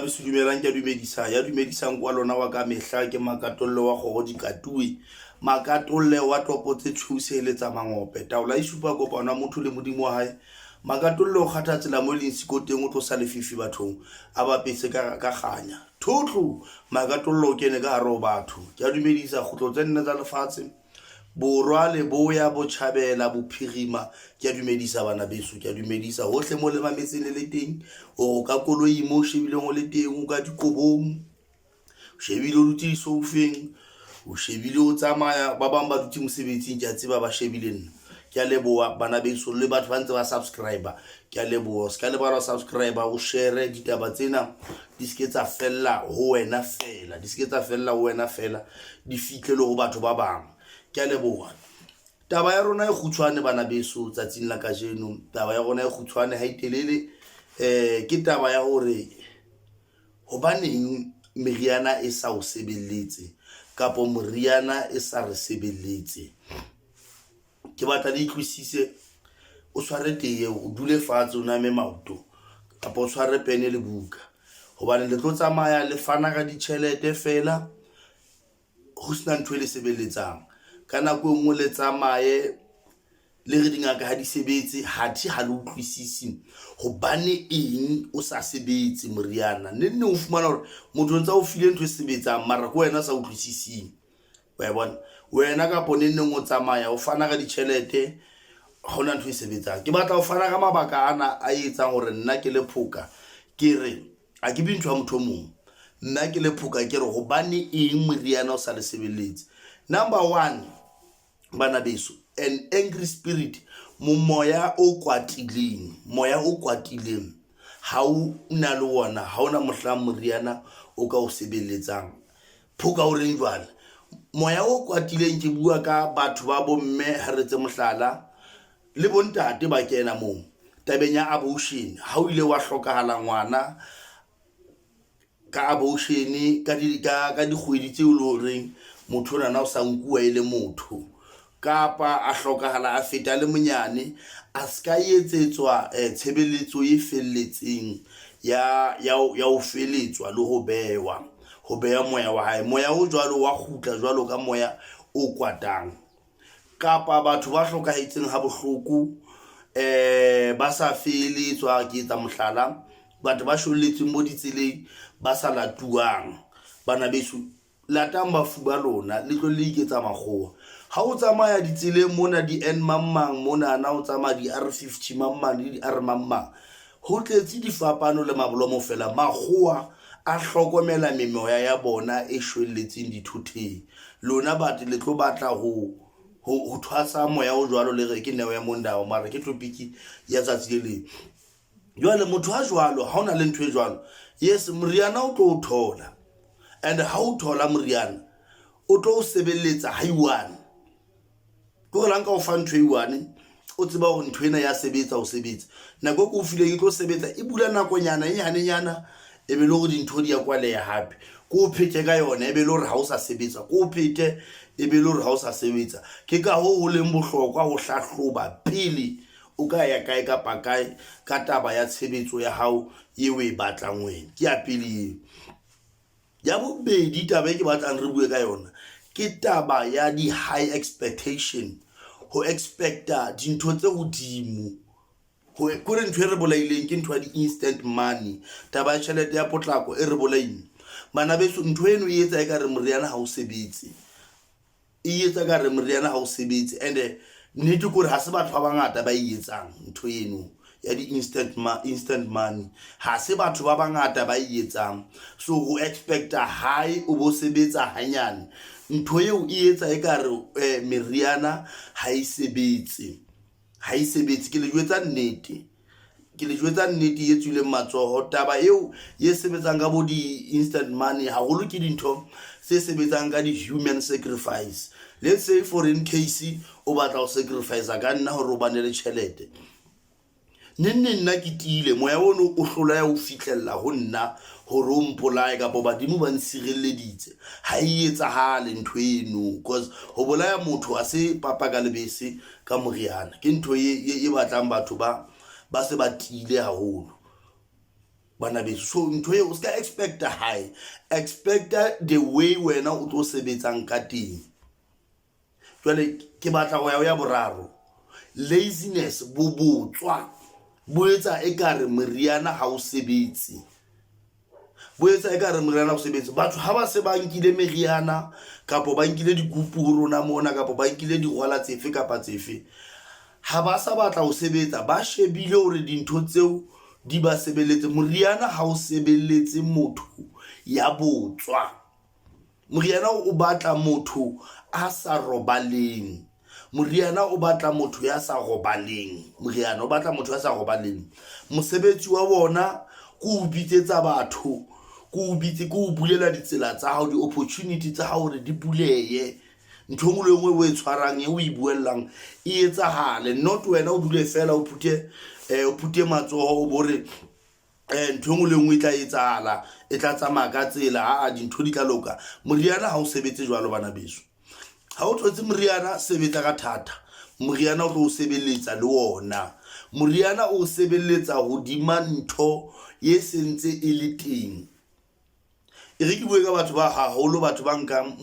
Bana beso dumelang, ke a dumedisa. Ya dumedisang kwa lona wa ka mehla ke Makatolle wa kgoro dikatuwe. Makatolle wa topo tse tshweu seheletsa mangope. Taola e supa kopano ya motho le modimo wa hae. Makatolle o kgatha tsela mo e leng siko teng o tlosa lefifi bathong a bapetse ka ka kganya. Thotlo! Makatolle o kene ka hare ho batho. Ke a dumedisa kgutlo tse nne tsa lefatshe. Borwa, Leboya, Botjhabela, Bophirima. Ke a dumedisa bana beso, ke a dumedisa hohle mo le mametseng le le teng. O ka koloing mo o shebileng o le teng, o ka dikobong, o shebile o dutse disoufeng, o shebile o tsamaya, ba bang ba dutse mosebetsing, ke a tseba ba shebile nna. Ke a leboha bana beso le batho ba ntse ba subscriber. Ke a leboha. O se ka lebala ho subscribe, o share ditaba tsena di se ke tsa fella ho wena fela, di se ke tsa fella ho wena fela, di fihle le ho batho ba bang. Ke a leboha. Taba ya rona e kgutshwane bana beso tsatsing la kajeno. Taba ya rona e kgutshwane ha e telele. Ke taba ya hore hobaneng meriana e sa o sebeletse kapo moriana e sa re sebeletse. Ke batla le itlwisise, o tshware teye, o dule fatshe o name maoto kapa o tshware pene le buka. Hobane le tlo tsamaya le fana ka ditjhelete feela ho sena ntho e le sebeletsang. Ka nako e nngwe le tsamaye le re dingaka ha di sebetse hathe ha le utlwisisi hobane eng o sa sebetse moriana. Neng neng o fumana hore motho o ntsa o file ntho e sebetsang mara ke wena o sa utlwisising. Wa e bona? Wena kapo neng neng o tsamaya o fana ka ditjhelete ha hona ntho e sebetsang. Ke batla ho fana ka mabaka ana a etsang hore nna ke le Phoka ke re ha ke bue ntho ya motho o mong. Nna ke le Phoka ke re hobane eng moriana o sa le sebeletse. Number one bana beso, an angry spirit, moya o kwatileng, moya o kwatileng ha o na le ona ha ona mohlang moriana o ka o sebeletsang. Phoka o reng jwale? Moya o kwatileng ke bua ka batho ba bomme ha re tse mohlala le bontate ba kena moo tabeng ya abortion ha o ile wa hlokahala ngwana ka abortion ka di ka ka dikgwedi tseo le horeng motho onana o sa nkuwa e le motho kapa a hlokahala a feta le monyane a ska etsetswa eh, tshebeletso e felletseng ya ya ya ho feletswa le ho bewa ho beha moya wa hae moya o jwalo wa kgutla jwalo ka moya o kwatang kapa batho ba hlokahetseng ha bohloko eh ba sa feletswa ke etsa mohlala batho ba shwelletsweng bo ditseleng ba sa latuwang bana beso Latang bafu ba lona, le tlo le iketsa makgowa. Ha o tsamaya ditseleng mona di-N mang mang monana, o tsamaya di-R 50 mang mang le di-R mang mang, ho tletse difapano le mabolomo fela. Makgowa a hlokomela memoya ya bona e shwelletseng dithotheng. Lona batho le tlo batla ho ho ho thwasa moya o jwalo le re ke neo ya mondao, mara ke topiki ya tsatsi le leng. Jwale motho a jwalo ha o na le ntho e jwalo, yes moriana o tlo o thola and ha o thola moriana o tlo o sebeletsa ha i-one. Ke hore la nka o fa ntho e one o tseba hore ntho ena ya sebetsa o sebetsa. Nako e ke o fileng e tlo sebetsa e bula nakonyana e nyanenyana e be le hore dintho di ya kwaleha hape. Ko o phete ka yona e be le hore ha o sa sebetsa, ko o phete e be le hore ha o sa sebetsa. Ke ka hoo ho leng bohlokwa ho hlahloba pele O ka ya kae kapa kae ka taba ya tshebetso ya hao eo o e batlang wena. Ke ya pele eo. Ya bobedi taba e ke batlang re bue ka yona ke taba ya di-high expectation, ho expect-a dintho tse hodimo. Kore ntho e re bolaileng ke ntho ya di-instant money, taba ya tjhelete ya potlako e re bolaile. Bana beso ntho eno e etsa ekare moriana ha o sebetse. E etsa ka re moriana ha o sebetse and-e nnete ke hore ha se batho ba bangata ba e etsang ntho eno ya di-instant instant money. Ha se batho ba bangata ba e etsang. So ho expect-a high o bo sebetsa hanyane, ntho eo e etsa ekare meriana ha e sebetse. Ha e sebetse, ke le jwetsa nnete. Ke le jwetsa nnete e tswileng matsoho. Taba eo e sebetsang ka bo di-instant money haholo ke dintho tse sebetsang ka di-human sacrifice. Let's say for in case o batla ho sacrifice ka nna hore o bane le tjhelete. Neng neng nna ke tiile, moya ono o hloleha ho fihlella ho nna hore o mpolaye kapa badimo ba nsireleditse. Ha e etsahale ntho eno cause ho bolaya motho ha se papa ka lebese ka moriana. Ke ntho e batlang batho ba ba se ba tiile haholo. Bana beso, so ntho eo o ska expecta high, expecta the way wena o tlo sebetsang ka teng. Jwale ke batla go ya o ya boraro, laziness, bobotswa bo etsa ekare moriana ha o sebetse, bo etsa ekare moriana o sebetse. Batho ha ba se ba nkile meriana kapo ba nkile dikupu ho rona mona, kapo ba nkile dirwala tsefe kapa tsefe, ha ba sa batla ho sebetsa, ba shebile hore dintho tseo di ba sebeletse. Moriana ha o sebeletse motho ya botswa. Moriana o batla motho a sa robaleng. Moriana o batla motho ya sa robaleng. Moriana o batla motho ya sa robaleng. Mosebetsi wa bona ke o bitsetsa batho, ke o bitse, ke o bulela ditsela tsa hao, di-opportunity tsa hao hore di buleye. Ntho e nngwe le e nngwe o e tshwarang, e o e buellang, e etsahale. Not wena o dule fela o phuthe, o phuthe matsoho o bo re ntho e nngwe le nngwe e tla etsahala, e tla tsamaya ka tsela, aa dintho di tla loka. Moriana ha o sebetse jwalo bana beso. Ha o thotse moriana, sebetsa ka thata. Moriana o tlo o sebeletsa le ona. Moriana o sebeletsa hodima ntho e sentse e le teng. E re ke bue ka batho ba haholo, batho ba nkang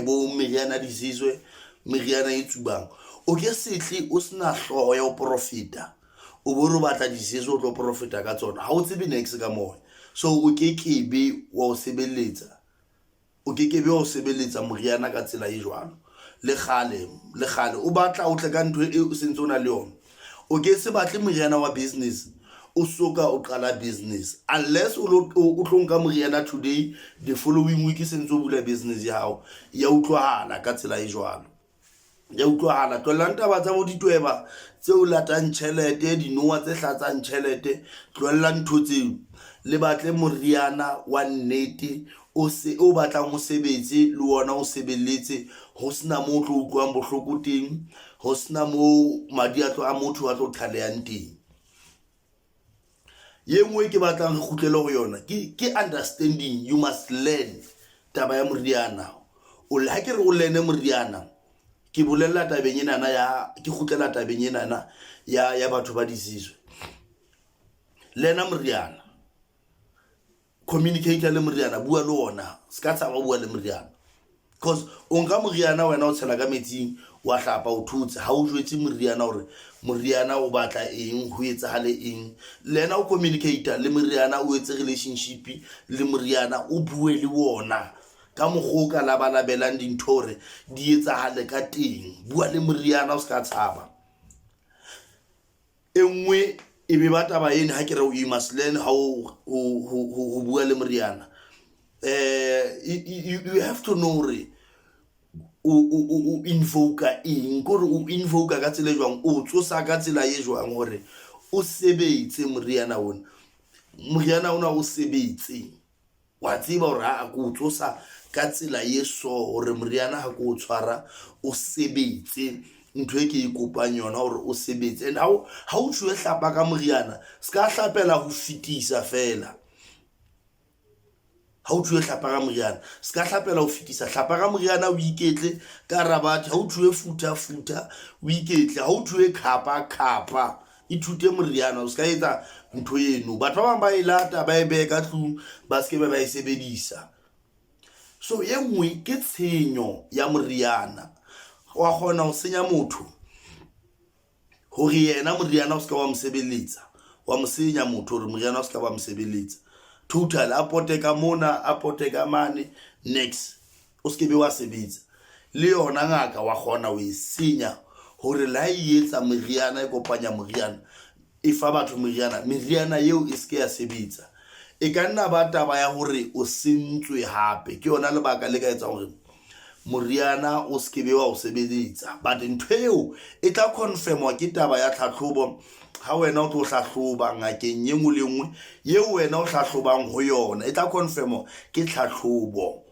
bo meriana disizwe, meriana e tsubang. O ke setle o sena hlooho ya ho profeta, o bo re o batla disizwe o tlo profeta ka tsona, ha o tsebe niks ka moya. So o ke kebe wa o sebeletsa, o ke kebe wa o sebeletsa moriana ka tsela e jwalo. Le kgale, le kgale o batla o tle ka ntho e o sentse o na le yona. O ke se batle moriana wa business o soka o qala business, unless o tlo nka moriana today, the following week sentse o bula business ya hao. Ya utlwahala ka tsela e jwalo, ya utlwahala. Tlohellang taba tsa bo ditweba tseo latang tjhelete, dinowa tse hlatsang tjhelete, tlohellang ntho tseo. Le batle moriana wa nnete o se o batlang o sebetse le wona, o sebeletse ho sena moo o tlo utlwang bohloko teng, ho sena moo madi a tlo a motho a tlo qhalehang teng. Ye nngwe ke batlang re kgutlele ho yona ke understanding. You must learn taba ya moriana. O ha ke re o learn moriana, ke bolella tabeng enana ya, ke kgutlela tabeng enana ya batho ba disizwe. Learna moriana, communicate le moriana, bua le ona, se ka tshaba bua le moriana. Cause o nka moriana wena o tshela ka metsing, wa hlapa, o thotse, ha o jwetse moriana hore moriana o batla eng, ho etsahale eng. Le yena o communicate le moriana, o etse relationship le moriana, o bue le wona ka mokgwa o ka labalabelang dintho hore di etsahale ka teng. Bua le moriana, o se ka tshaba. E nngwe e be ba taba ene ha ke re you must learn how ho bua le moriana. You have to know hore o invoke eng, kore o invoke ka tsela e jwang, o tsosa ka tsela e jwang hore o sebetse moriana ona. Moriana ona o sebetse, wa tseba hore ha ko o tsosa ka tsela e so hore moriana ha ko o tshwara o sebetse ntho e ke e kopang yona hore o sebetse. And ha o tjhuwe hlapa ka moriana, se ka hlapela ho fetisa fela. Ha o tjhuwe hlapa ka moriana, se ka hlapela ho fetisa. Hlapa ka moriana o iketle ka rabathe. Ha o tjhuwe futha futha o iketle. Ha o tjhuwe khapa khapa, ithute moriana, o se ka etsa ntho eno. Batho ba bang ba e lata, ba e behe ka tlung, ba se ke ba e sebedisa. So ye nngwe ke tshenyo ya moriana. Wa kgona ho senya motho hore yena moriana o se ka wa mo sebeletsa, wa mo senya motho hore moriana o se ka wa mo sebeletsa total, a pote ka mona, a pote ka mane, next o se ke be wa sebetsa. Le yona ngaka wa kgona ho e senya hore la e etsa moriana, e kopanya moriana, e fa batho moriana, meriana eo e se ke ya sebetsa. E ka nna ba taba ya hore o sentswe hape, ke yona lebaka le ka etsang hore moriana o se ke be wa o sebeletsa. But ntho eo e tla confirmwa ke taba ya tlhatlhobo. Ha wena o tlo hlahloba ngakeng e nngwe le nngwe eo wena o hlahlobang ho yona, e tla confirmwa ke tlhatlhobo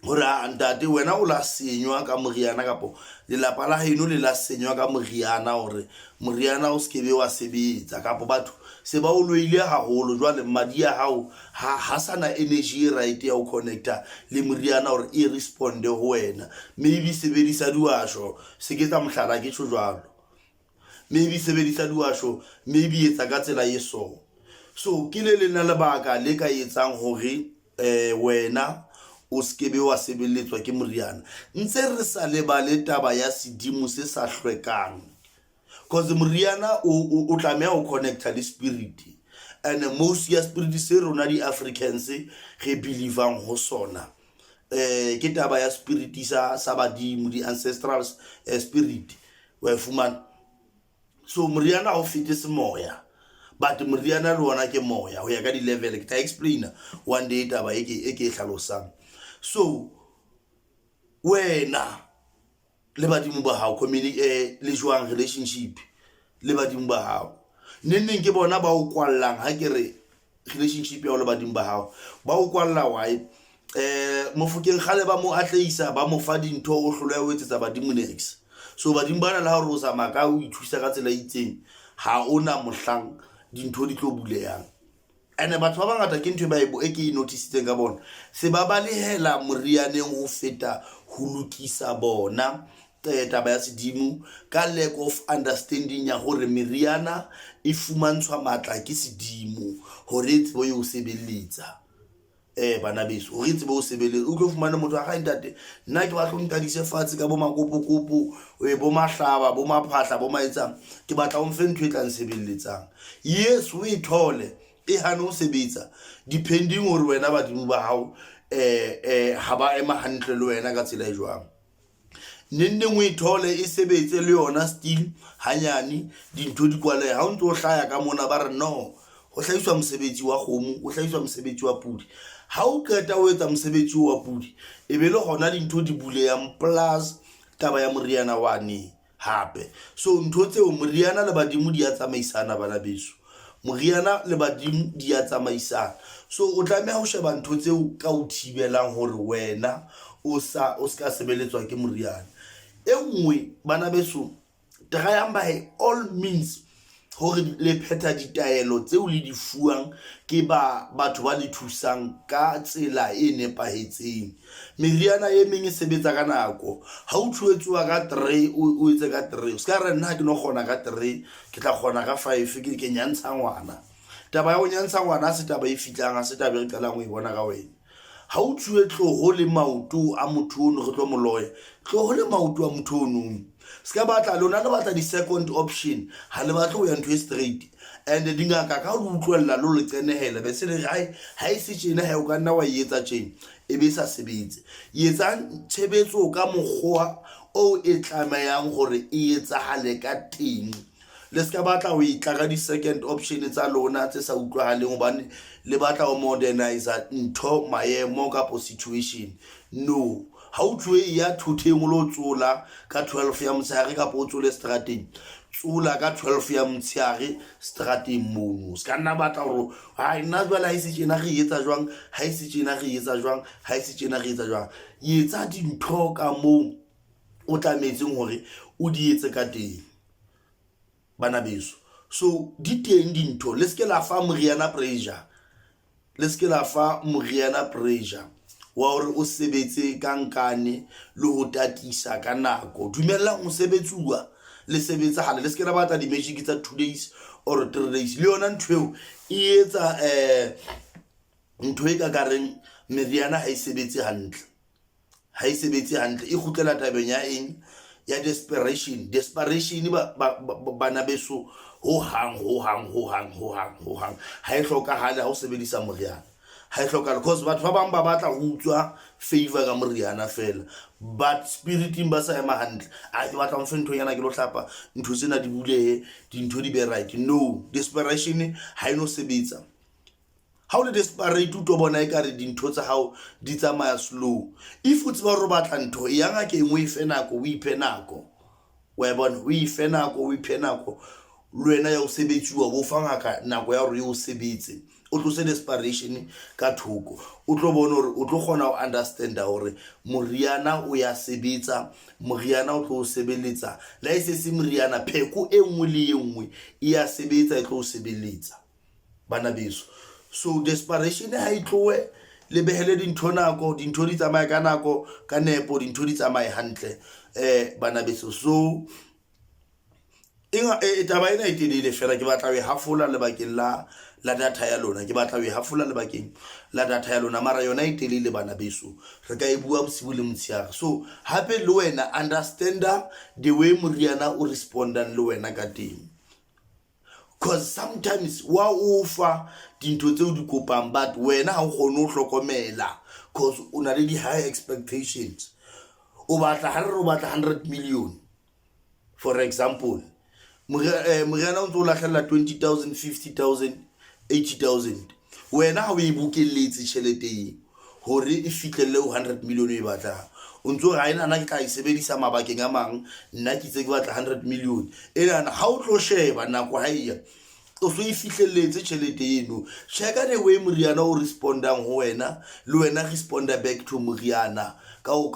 hore a ntate wena o la senywa ka moriana, kapo lelapa la heno le la senywa ka moriana hore moriana o se ke be wa sebetsa, kapo batho se ba o loile haholo jwale madi a hao ha sana energy e right ya ho connecta le moriana hore e responde ho wena. Maybe sebedisa diwasho, se ke tsa mohlala ke tjho jwalo. Maybe sebedisa diwasho, maybe etsa ka tsela e so. So ke le leng la lebaka le ka etsang hore wena o skebe wa sebeletswa ke moriana. Ntse re sa lebale taba ya sedimo se sa hlwekang. Cause moriana o tlameha ho connecta le spirit. And most ya spirit se rona di-Africans re believang ho sona. Ke taba ya spirit sa badimo, di-ancestral spirit. Wa e fumana? So moriana ha o fete semoya, but moriana le ona ke moya ho ya ka di-level. Ke tla explaina one day taba e ke e hlalosang. So wena le badimo ba hao le jwang relationship le badimo ba hao? Neng neng ke bona ba o kwallang. Ha ke re relationship ya hao le badimo ba hao ba o kwalla, why? Mofokeng kgale ba mo atlehisa, ba mo fa dintho, o hloleha ho etsetsa badimo nex. So badimo bana le ha o re o tsamaya ka o ithusa ka tsela e itseng, ha ona mohlang dintho di tlo bulehang. And batho ba bangata ke ntho e ke e notice-itseng ka bona, se ba balehela morianeng ho feta ho lokisa bona taba ya sedimo, ka lack of understanding ya hore meriana e fumantshwa matla ke sedimo hore e tsebe ho sebeletsa. Bana beso, hore e tsebe ho sebeletsa, o tlo fumane motho a ga ntate, nna ke batla o nkadise fatshe ka bo makopokopo, bo mahlaba, bo maphahla, bo maetsang, ke batla o mfe ntho e tlang sebeletsang. Yes, o e thole, e hane ho sebetsa, depending hore wena badimo ba hao ha ba ema hantle le wena ka tsela e jwang. Neng neng o e thole e sebetse le yona still hanyane, dintho di kwaleha. Ha o ntso o hlaya ka mona, ba re no, ho hlahiswa mosebetsi wa kgomo, ho hlahiswa mosebetsi wa pudi. Ha o qeta ho etsa mosebetsi wa pudi, e be le hona dintho di bulehang, plus taba ya moriana wane hape. So ntho tseo, moriana le badimo di a tsamaisana, bana beso. Moriana le badimo di a tsamaisana. So o tlameha ho sheba ntho tseo ka o thibelang hore wena o sa o ska sebeletswa ke moriana. E nngwe, bana beso, tryang by all means hore le phetha ditaelo tseo le di fuwang ke ba batho ba le thusang ka tsela e nepahetseng. Meriana e meng e sebetsa ka nako. Ha o thuetsuwa ka 3, o etse ka 3. O ska re nna ha ke no kgona ka 3, ke tla kgona ka 5, ke nyantsha ngwana. Taba ya ho nyantsha ngwana ha se taba e fitlang, ha se taba e re qalang ho e bona ka wena. Ha o thuwe tloho le maoto a motho ono, re tlo mo loya, tloho le maoto a motho ono. Se ka batla lona le batla di-second option, ha le batle ho ya ntho e straight. And dingaka ka ho le utlwella le ho le qenehela, be se le re hai ha e se tjena, he o ka nna wa e etsa tjena, e be e sa sebetse. Etsang tshebetso ka mokgwa o e tlamehang hore e etsahale ka teng. Le ska batla ho e tla ka di-second option tsa lona tse sa utlwahaleng, hobane le batla ho modernize ntho, maemo kapo situation. No, ha o tlohe ya thotheng o lo tsola ka 12 ya motshehare, kapa o tsole strateng, tsola ka 12 ya motshehare strateng mono. Se ka nna batla hore hai nna jwale ha e se tjena re etsa jwang, ha e se tjena re etsa jwang, ha e se tjena re etsa jwang. Etsa dintho ka moo o tlametseng hore o di etse ka teng, bana beso. So di teng dintho, le seke la fa moriana pressure, le seke la fa moriana pressure wa hore o sebetse ka nkane le ho tatisa ka nako. Dumellang ho sebetsuwa, le sebetsahale. Le seke la batla di-magic tsa 2 days or 3 days. Le yona ntho eo e etsa ntho e ka kareng meriana ha e sebetse hantle, ha e sebetse hantle. E kgutlela tabeng ya eng? Ya desperation. Desperation bana beso, ho hang ho hang ho hang ho hang ho hang ha e hlokahale. Ha o sebedisa moriana ha e hlokahale, cause batho ba bang ba batla ho utswa favor ka moriana fela, but spiriting ba sa ema hantle. A ke batla ho mfe nthonyana, ke lo hlapa, ntho tsena di bulehe, dintho di be right. No, desperation ha e no sebetsa. Ha o le desperate, o tlo bona ekare dintho tsa hao di tsamaya slow. If o tseba hore o batla ntho e ya ngakeng, o e fe nako, o iphe nako, wa e bona, o ife nako, o iphe nako le wena ya ho sebetsiwa, bo fa ngaka nako ya hore e o sebetse. O tlose desperation ka thoko, o tlo bona hore o tlo kgona ho understanda hore moriana o ya sebetsa, moriana o tlo o sebeletsa. Le ha e se se moriana, pheko e nngwe le e nngwe e ya sebetsa, e tlo o sebeletsa, bana beso. So desperation ha e tlohe, le behele dintho nako, dintho di tsamaye ka nako, ka nepo, dintho di tsamaye hantle, bana beso. So E taba ena e telele fela ke batla ho e hafola lebakeng la la data ya lona. Ke batla ho e hafola lebakeng la data ya lona, mara yona e telele bana beso. Re ka e bua bosibu le motshehare. So hape le wena understanda the way moriana o respondang le wena ka teng. Cause sometimes wa o fa dintho tseo di kopang but wena ha o kgone ho hlokomela cause o na le di-high expectations. O batla ha re re o batla 100 million for example moriana o ntse o lahlella 20 000, 50 000, 80 000. Wena ha o e bokelletse tjhelete eo hore e fihlelle ho 100 million e batlang, o ntso re ha enana ke tla e sebedisa mabakeng a mang, nna ke itse ke batla 100 million enana. Ha o tlo sheba nako ha eya o so e fihlelletse tjhelete eno. Checka the way moriana o respondang ho wena, le wena responda back to moriana ka ho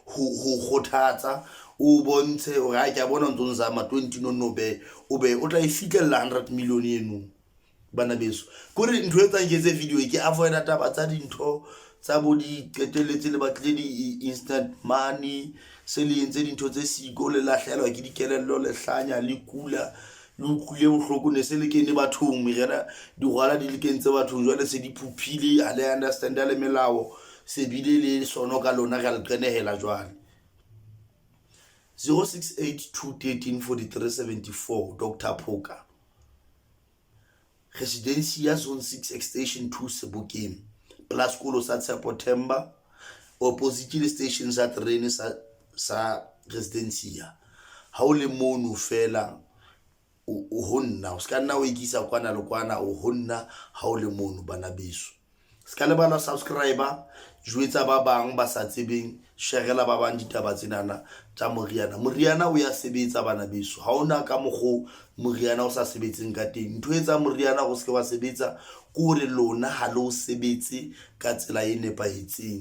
kgothatsa, o bontshe hore ha ke a bona o ntso nzama 20 no no be o be o tla e fihlella 100 million eno. Bana beso, kore ntho e etsang ke etse video ke avoida taba tsa dintho tsa bo di qetelletse le batlile di-instant money, se le entse dintho tse siko, le lahlehelwa ke dikelello, le hlanya, le kula, le utlwile bohloko, ne se le kene bathong, meriana digwala di le kentse bathong, jwale se di phuphile, ha le understanda le melao, se bile le sono ka lona, re a le qenehela jwale. 068 213 43 74 Dr Phoka, Residency ya Zone 6 Extension 2 Sebokeng, plus sekolo sa Tshepo Themba, opposite le station sa terene sa Residencia. Ha o le mono fela o ho nna, o ska nna o ikisa kwana le kwana, o ho nna ha o le mono bana beso. Se ka lebala subscriber, jwetsa ba bang ba sa tsebeng, sharela ba bang ditaba tsenana tsa moriana. Moriana o ya sebetsa bana beso, ha ona ka mokgo moriana o sa sebetseng ka teng. Ntho e etsang moriana o se ke wa sebetsa ke hore lona ha le o sebetse ka tsela e nepahetseng.